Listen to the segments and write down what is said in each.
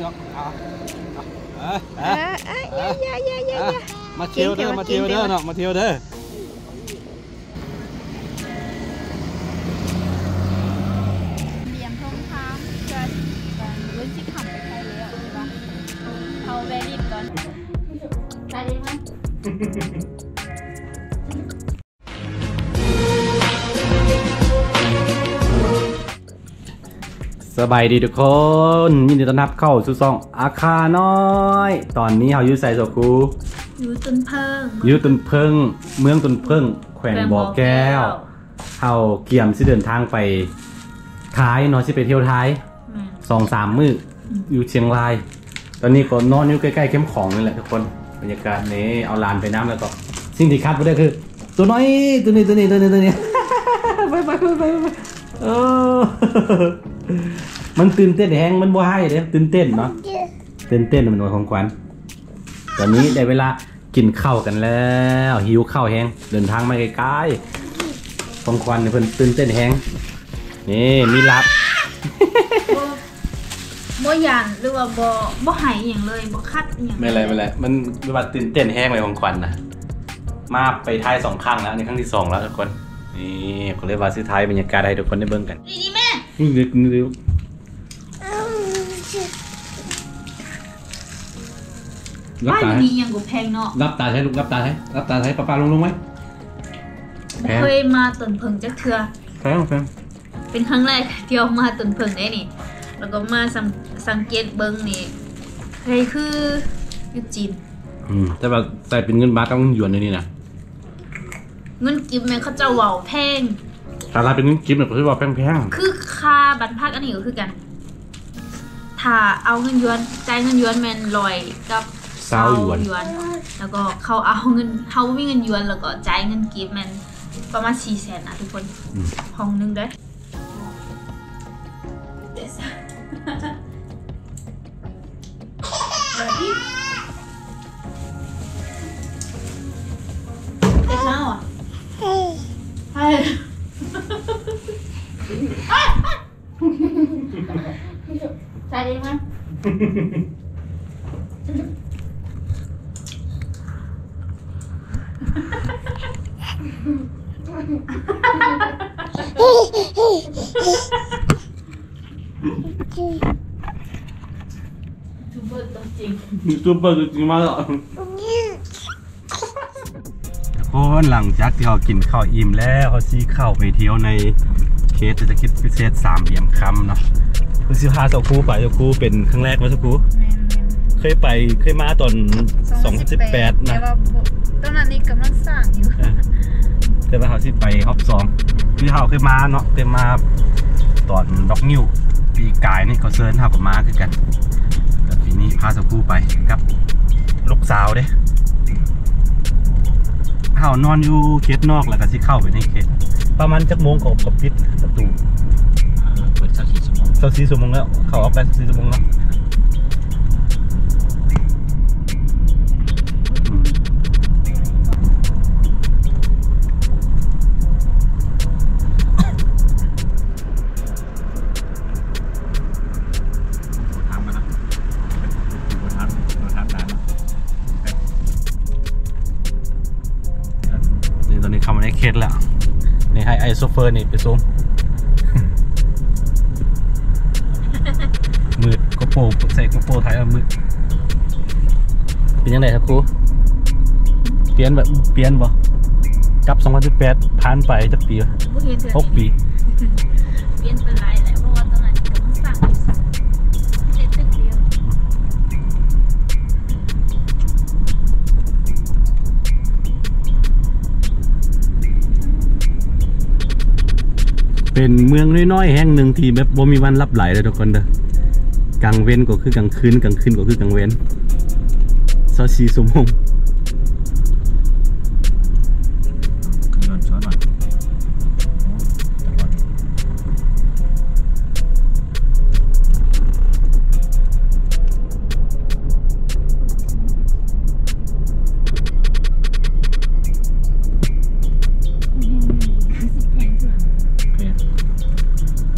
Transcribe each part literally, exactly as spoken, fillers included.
เนาะเอาเอาเอาเออเออเออเออเออเออเออเออมาเที่ยวเด้อ มาเที่ยวเด้อเนาะ มาเที่ยวเด้อ เตรียมท่องทางเพื่อที่จะเริ่มสิขับไปไทยแล้วใช่ปะเอาแวลิดก่อน ได้ไหม สบายดีทุกคน ยินดีต้อนรับเข้าสู่ช่องอาคาน้อย ตอนนี้เฮาอยู่ไสเจ้าครู อยู่ต้นเพิ่ง อยู่ต้นเพิ่ง เมืองต้นเพิ่ง แขวงบ่อแก้ว แขวงบ่อแก้ว เฮาเกียมสิเดินทางไปไทยเนาะ สิไปเที่ยวไทย แม่น สองสามมื้อ อืม อยู่เชียงราย ตอนนี้ก็นอนอยู่ใกล้ๆเข้มของนี่แหละทุกคน บรรยากาศนี่ เอาหลานไปนำแล้วก็ สิ่งที่ขาดบ่ได้คือ ตัวน้อย ตัวนี้ ตัวนี้ ตัวนี้ ตัวนี้ ไปไปไปไปไปเออ มันตื่นเต้นแฮง มันบ่ไห้เด้ ตื่นเต้นเนาะ ตื่นเต้นมันว่าของขวัญ ตอนนี้ได้เวลากินข้าวกันแล้ว หิวข้าวแฮง เดินทางมาไกลๆ ของขวัญนี่เพิ่นตื่นเต้นแฮง นี่มีลาบ บ่ บ่ย่านหรือว่าบ่ บ่ไห้อิหยังเลย บ่คัดอิหยัง ไม่เป็นไร ไม่เป็นไร มันแบบว่าตื่นเต้นแฮงเลยของขวัญน่ะ มาไปไทยสองครั้งแล้ว อันนี้ครั้งที่สองแล้วทุกคน นี่ ก็เลยว่าสิถ่ายบรรยากาศให้ทุกคนได้เบิ่งกัน นี่ นี่แม่ นี่เด็กนี่เด็ก หลับ บ้าน ตา มีอิหยังก็แพงเนาะ หลับตาใช้ลูก หลับตาใช้ หลับตาใช้ ป้าๆลงๆไว้ บ่เคยมาต้นเพิ่งจักเทื่อ แพง แพง เป็นครั้งแรกที่ออกมาต้นเพิ่งได้นี่ แล้วก็มาสัง สังเกตเบิ่งนี่ ใครคืออยู่จีน อืม แต่ว่าใส่เป็นเงินบาทกับเงินหยวนอยู่นี่นะ เงินกีบแม่นเขาเจ้าเว้าแพง ถ้าเป็นเงินกีบเนี่ยก็คือว่าแพงๆ คือค่าบ้านพักอันนี้ก็คือกัน ถ้าเอาเงินหยวน จ่ายเงินหยวนแม่นร้อยกับซาวหยวน ซาวหยวน แล้วก็เขาเอาเงิน เขาบ่มีเงินหยวน แล้วก็จ่ายเงินกีบแม่นประมาณสี่แสนนะทุกคน อืม ห้องหนึ่งเด้อ เด็กน้าเหรอ ใช่ ใช่ไหม ยูทูบเบอร์ตัวจริง ยูทูบเบอร์ตัวจริงมาแล้ว ทุกคน หลังจากที่เรากินข้าวอิ่มแล้ว เราสิเข้าไปเที่ยวในเขตเศรษฐกิจพิเศษสามเหลี่ยมคำเนาะ คือสิพาเจ้าครูไป เจ้าครูเป็นครั้งแรกไหมเจ้าครู แม่นๆ เคยไป เคยมาตอนสองพันสิบแปด สองพันสิบแปด นะ แต่ว่าบ่ ตอนนั้นนี่กำลังสร้างอยู่ เออ แต่ว่าเราสิไปรอบสอง คือเราเคยมาเนาะ เคยมาตอนดอกงิ้ว ปีกายนี่เขาเชิญเราก็มาคือกัน แต่ปีนี้พาเจ้าครูไปกับลูกสาวเด้ เฮานอนอยู่เขตนอกแล้วก็สิเข้าไปในเขต ประมาณจักโมงก็ก็ปิดประตู อ่า เปิดซาวสี่ชั่วโมง ซาวสี่ชั่วโมงแล้ว เข้าออกได้ซาวสี่ชั่วโมงแล้ว อืม ถามมานะ ถาม ถามนานนะ นี่ตอนนี้เข้ามาในเขตแล้ว นี่ให้ไอ้โชเฟอร์นี่ไปส่ง มืด โกโปร ใส่โกโปรถ่ายแล้วมืด เป็นยังไงครับครู เปลี่ยนแบบ เปลี่ยนบ่ กับสองพันสิบแปด ผ่านไปจักปีวะ บ่เห็นเทื่อ หกปี เปลี่ยนไปหลายแล้ว เพราะว่าตอนนั้นกำลังสร้างอยู่ เสร็จตึกเดียว เป็นเมืองน้อยๆแห่งหนึ่งที่แบบบ่มีวันหลับไหลเลยทุกคนเด้อ กลางเว็นก็คือกลางคืน กลางคืนก็คือกลางเว็น ซาวสี่ชั่วโมง ย้อนสอนหน่อย โอเค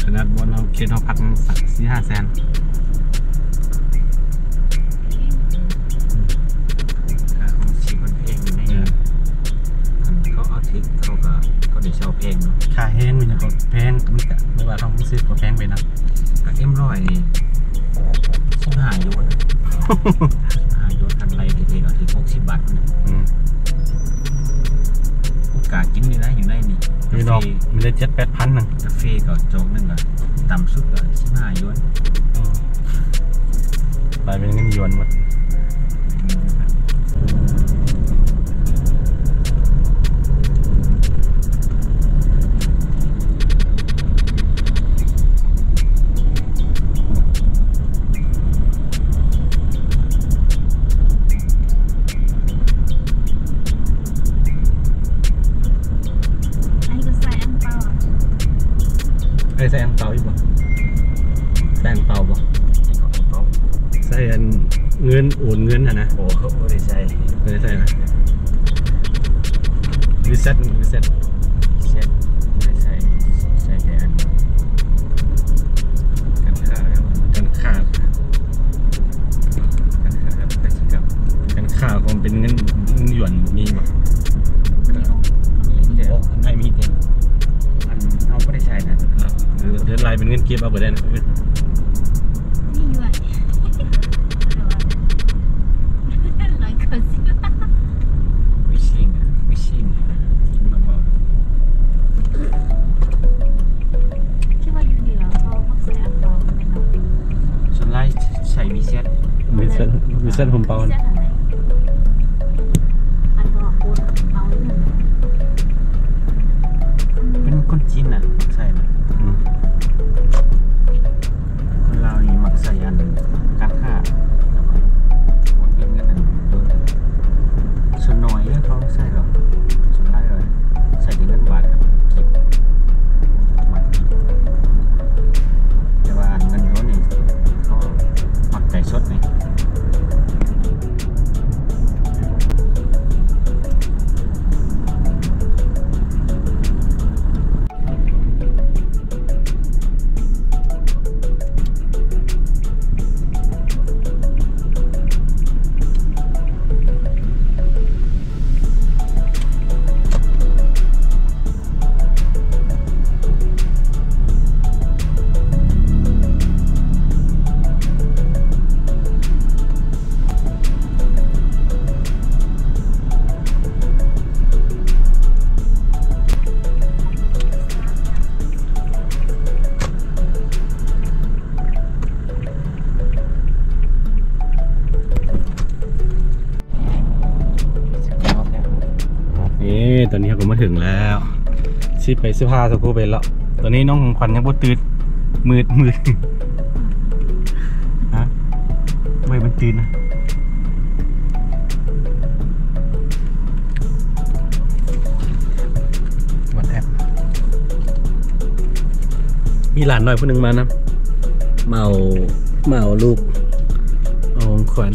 ขนาดบนเราเขตเราพักมันสักสี่ห้าแสน ค่าแฮงมันยังก็แพง มันก็หรือว่าความรู้สึกก็แพงไปนะ กับเอ็มร้อยนี่สิบห้าหยวน ห้าหยวน คันไล่เท่ๆก็ถือหกสิบบาทนะ อืม โอกาสกินอยู่นะ อยู่ในนี่ อยู่นอก กาแฟ มันได้เจ็ดแปดพันนะ กาแฟก็จอกหนึ่งก็ต่ำสุดก็สิบห้าหยวน อืม กลายเป็นเงินหยวนหมด อันนี้ก็ใส่อังเปาอ่ะ ไอ้ใส่อังเปาอยู่บ่ ใส่อังเปาบ่ ใส่อันเงินโอนเงินหั่นนะ โอ้ บ่ได้ใส่ บ่ได้ใส่นะ วิเซต วิเซต เช็ดไม่ใช่ ใช่แค่อันกันค่าครับ กันค่าครับ กันค่าครับ ไปสิครับ กันค่าของเป็นเงิน เงินหยวนบ่มีบ่ มีอยู่ มีอยู่ โอ้ อันไหนมีเต็ม อันเอาบ่ได้ใช้นะ เออ เดี๋ยวไล่เป็นเงินกีบเอาก็ได้นะ นี่อยู่อ่ะ ร้อยเก้าสิบ ไม่ชิงอ่ะ ไม่ชิงอ่ะ มันบอก คิดว่าอยู่นี่เหรอ เขามักใส่อังเปาแม่นบ่ ส่วนหลายใส่วิเซต วิเซต วิเซตโฮมเปา เสียทางไหน อันก็โอนเอาอยู่นั่นแหละ เป็นคนจีนน่ะ ใส่น่ะ อืม คนลาวนี่มักใส่อันการค้า โอนเป็นเงินอันโดน ส่วนน้อยเนี่ยเขาใส่หรอก ส่วนหลายเลย ใส่แต่เงินบาทกับกีบ บาทกีบ แต่ว่าอันเงินโดนนี่เขามักจ่ายสดนี่ นี่ ตอนนี้เราก็มาถึงแล้ว สิไปสิพาสกูไปแล้ว ตอนนี้น้องของขวัญยังบ่ตื่น มืดมืด ฮะ ไว้มันตื่นนะ WhatsApp มีหลานน้อยผู้หนึ่งมานะ มาเอา มาเอาลูก เอาของขวัญ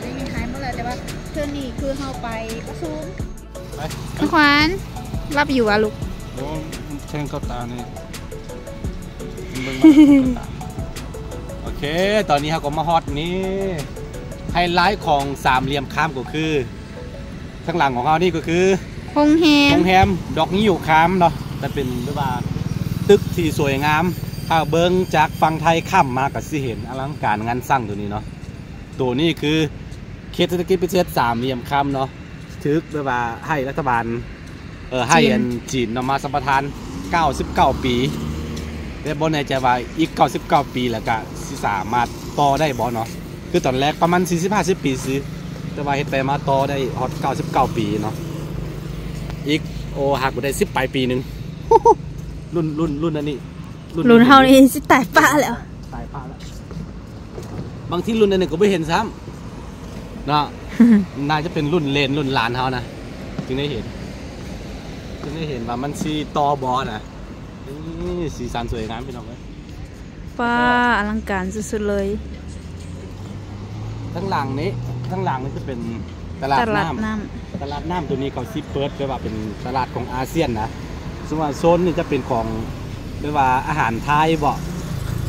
ได้ยินหายหมดแล้ว แต่ว่าเทื่อนี้คือเฮาไปประชุม ไป น้องขวัญ หลับอยู่วะลูก โอ้ แทงเข้าตาเนี่ย เบิ่งมาแล้วก็ตาม โอเค ตอนนี้เราก็มาฮอดนี่ ไฮไลท์ของสามเหลี่ยมคำก็คือ ข้างหลังของเรานี่ก็คือ โรงแรม โรงแรมดอกงิ้วคำเนาะ แต่เป็นแบบว่าตึกที่สวยงาม ถ้าเบิ่งจากฝั่งไทยข้ามมาก็สิเห็นอลังการงานสร้างตัวนี้เนาะ ตัวนี้คือเขตเศรษฐกิจพิเศษสามเหลี่ยมคำเนาะ ถือแบบว่าให้รัฐบาล เอ่อ ให้ จีน อันจีนเนาะ มาสัมปทาน เก้าสิบเก้า ปี แต่บ่แน่ใจว่าอีก เก้าสิบเก้า ปีแล้วก็สิสามารถต่อได้บ่เนาะ คือตอนแรกประมาณ สี่สิบห้าสิบ ปีซื่อ แต่ว่าเฮ็ดไปมาต่อได้ฮอด เก้าสิบเก้า ปีเนาะ อีก โอ้ หากบ่ได้ สิบ ปลายปีหนึ่ง รุ่น รุ่น รุ่นอันนี้ รุ่น รุ่นเฮานี่สิตายปะแล้ว ตายปะแล้ว บางทีรุ่นนั้นเนี่ยก็ไม่เห็นซ้ำเนาะ น่าจะเป็นรุ่นเลนรุ่นหลานเขานะ จึงได้เห็น จึงได้เห็นว่ามันสีต่อบอนะ นี่สีสันสวยงามพี่น้องเอ้ย ว้า อลังการสุดๆเลย ทั้งหลังนี้ ทั้งหลังนี้จะเป็น ตลาดน้ำ ตลาดน้ำตัวนี้เขาสิเปิดไปว่าเป็นตลาดของอาเซียนนะ สมมติว่าโซนนี้จะเป็นของ เรียกว่าอาหารไทยบ่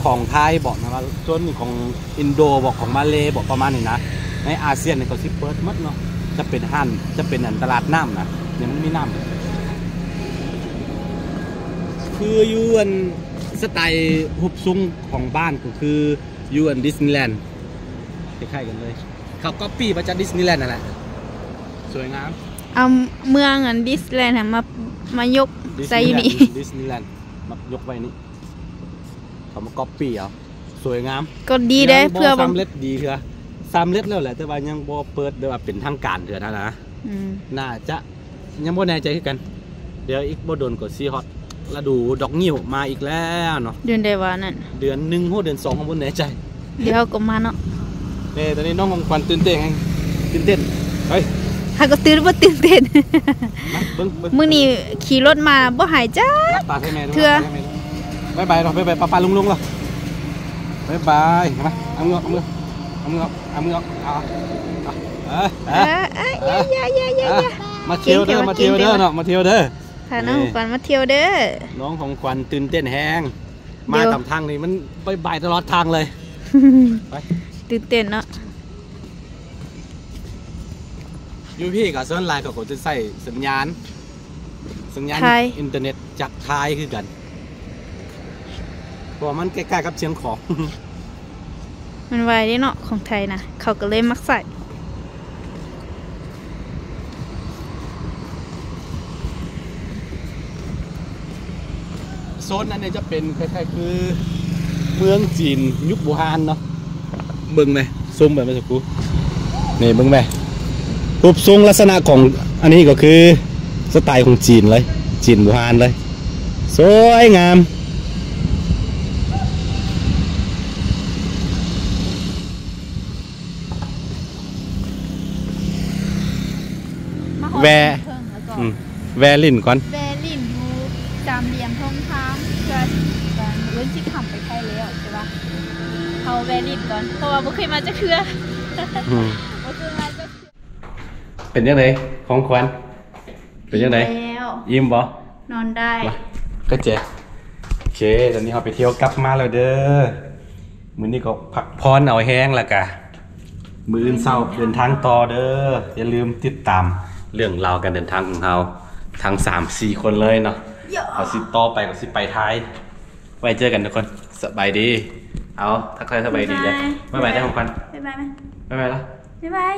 ของไทยบ่นะ ว่าโซนนี้ของอินโดบ่ ของมาเลย์บ่ ประมาณนี้นะ ในอาเซียนนี่เขาสิเปิดหมดเนาะ จะเป็นห้าน จะเป็นอันตลาดน้ำนะ เนี่ยมันมีน้ำ คืออยู่อันสไตล์รูปทรงของบ้านก็คืออยู่อันดิสนีย์แลนด์ คล้ายๆกันเลย เขาก๊อปปี้มาจากดิสนีย์แลนด์นั่นแหละ สวยงาม เอาเมืองอันดิสนีย์แลนด์น่ะมา มายกใส่อยู่นี่ ดิสนีย์แลนด์ มายกไว้นี่ เขามาก๊อปปี้เอา สวยงาม ก็ดีเด้ ยังบ่ เพื่อ สำเร็จดีเถื่อ สำเร็จแล้วแหละ แต่ว่ายังบ่เปิดแบบว่าเป็นทางการเถื่อนะนะ อืม น่าจะ ยังบ่แน่ใจคือกัน เดี๋ยวอีกบ่โดนก็สิฮอดฤดูดอกงิ้วมาอีกแล้วเนาะ เดือนใดวะนั่น เดือนหนึ่ง หรือเดือนสอง ผมบ่แน่ใจ เดี๋ยวก็มาเนาะ นี่ตอนนี้น้องของขวัญตื่นเต้นแฮง ตื่นเต้น เฮ้ย หากก็ตื่นบ่ตื่นเต้น มาเบิ่ง เบิ่ง มื้อนี้ขี่รถมาบ่หายจัก หลับตาใส่แม่ดู เทื่อ หลับตาใส่แม่ดู บ๊ายบายเนาะ บ๊ายบาย ป้าๆ ลุงๆ เนาะ บ๊ายบาย มา เอามือออก เอามือออก เอามือออก เอามือออก เอา เอา เออ เออ เออ เอ้ย เอ้ย อย่า อย่า อย่า อย่า มาเที่ยวเด้อ เก่งแท้ มาเที่ยวเด้อ เก่งแท้ เนาะ มาเที่ยวเด้อ พาน้อง นี่ ขวัญมาเที่ยวเด้อ น้องของขวัญตื่นเต้นแฮง เดี๋ยว มาตามทางนี่มันบ๊ายบายตลอดทางเลย ไป ตื่นเต้นเนาะ อยู่พี้ก็ส่วนหลายเขาก็จะใช้สัญญาณ สัญญาณ ไทย อินเทอร์เน็ตจากไทยคือกัน เพราะว่ามันใกล้ๆกับเชียงของ มันไวเด้เนาะ ของไทยนะ เขาก็เลยมักใช้ โซนนั้นเนี่ยจะเป็นคล้ายๆคือเมืองจีนยุคโบราณเนาะ เบิ่งแหม ซูมไปเมื่อสักครู่ นี่เบิ่งแหม รูปทรงลักษณะของอันนี้ก็คือสไตล์ของจีนเลย จีนโบราณเลย สวยงาม มาฮอด แวะ เทิงแล้วก็ อืม แวะลิ้นก่อน แวะลิ้นอยู่สามเหลี่ยมทองคำ เพื่อสิ มื้ออื่นสิข้ามไปไทยแล้ว แต่ว่าเฮาแวะลิ้นก่อน เพราะว่าบ่เคยมาจักเทื่อ อืม บ่เคยมาจักเทื่อ เป็นจังไดของขวัญ เป็นจังได อิ่มแล้ว อิ่มบ่ นอนได้ มา ก็เจ๊ โอเค ตอนนี้เราไปเที่ยวกลับมาแล้วเด้อ มื้อนี้ก็พักผ่อนเอาแฮงแล้วกะ มื้ออื่นเช้าเดินทางต่อเด้อ อย่าลืมติดตามเรื่องราวการเดินทางของเราทั้งสามสี่คนเลยเนาะ เอาสิต่อไปก็สิไปไทย ไว้เจอกันทุกคน สบายดี เอา ทักทายสบายดีจ้ะ บ๊ายบาย บ๊ายบายได้ของขวัญ บ๊ายบายไหม บ๊ายบายละ บ๊ายบาย